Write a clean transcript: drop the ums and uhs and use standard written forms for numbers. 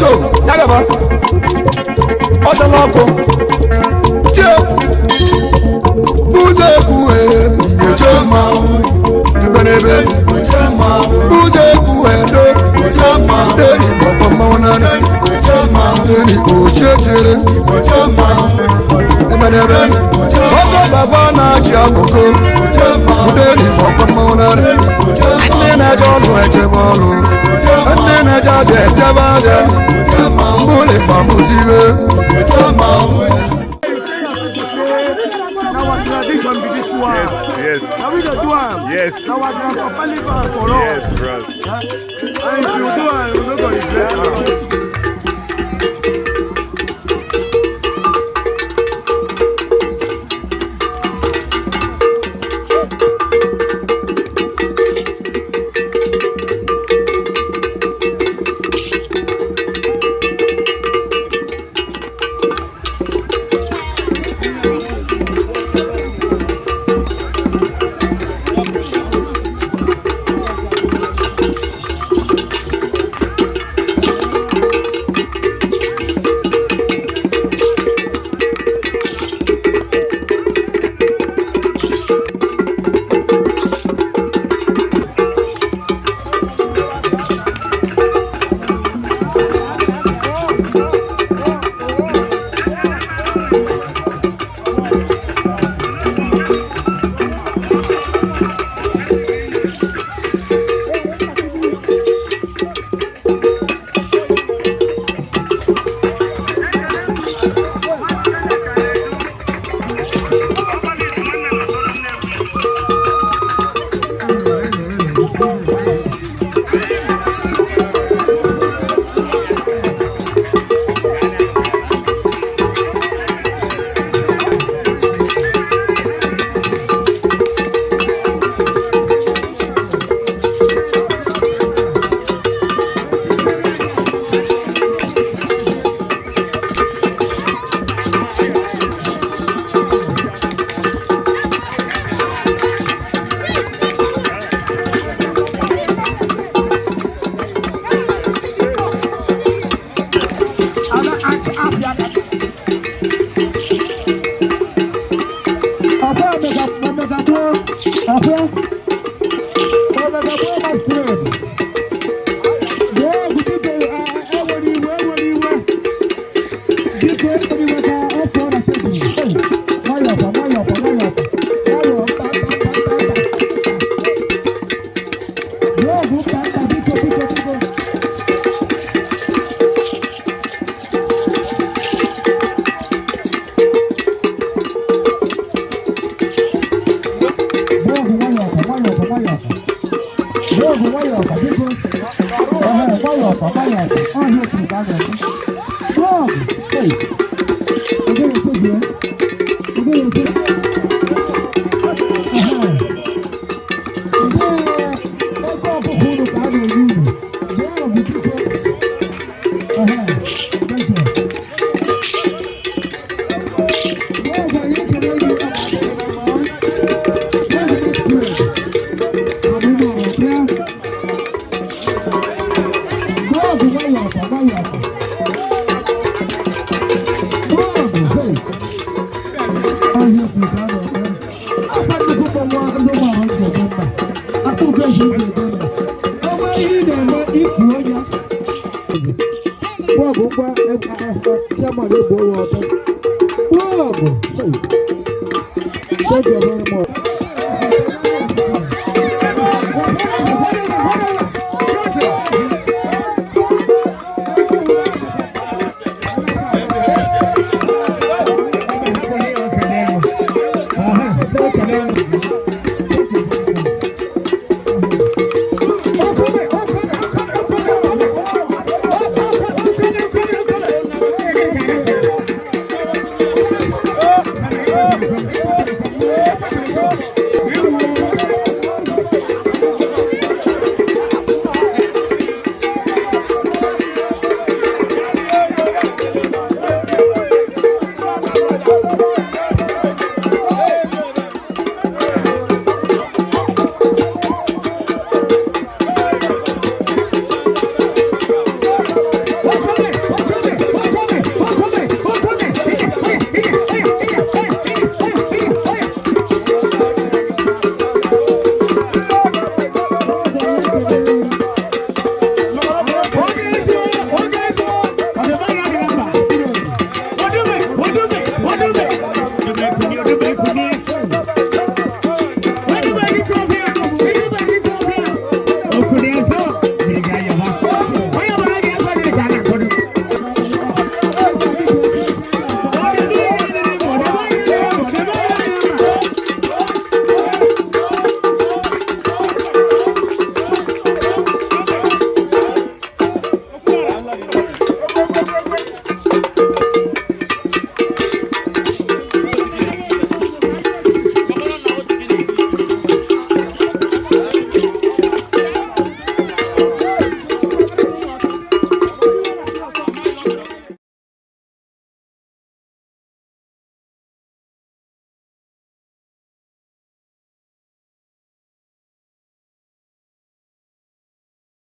Moto ya gaba ọsala ọkụ tie ụzọ ekwuhe oche mmanwụ ebe ụzọ ekwuhe do deri ọkpọ mmanwụ n'anya deri ochie chere ebe ogo baba na-achị akụkụ deri ọkpọ mmanwụ n'anya. Ndị na-eje ọlụ ejebe ọlụ, ndị na-eje abịa ejebe abịa, mbụlị gbamụzibe. Na our tradition be this one. Yes. Na we dey do am. Yes. Na our grandpapa leave am for us. Yes, bros. And if you do am, you no go regret am. Thank you very much.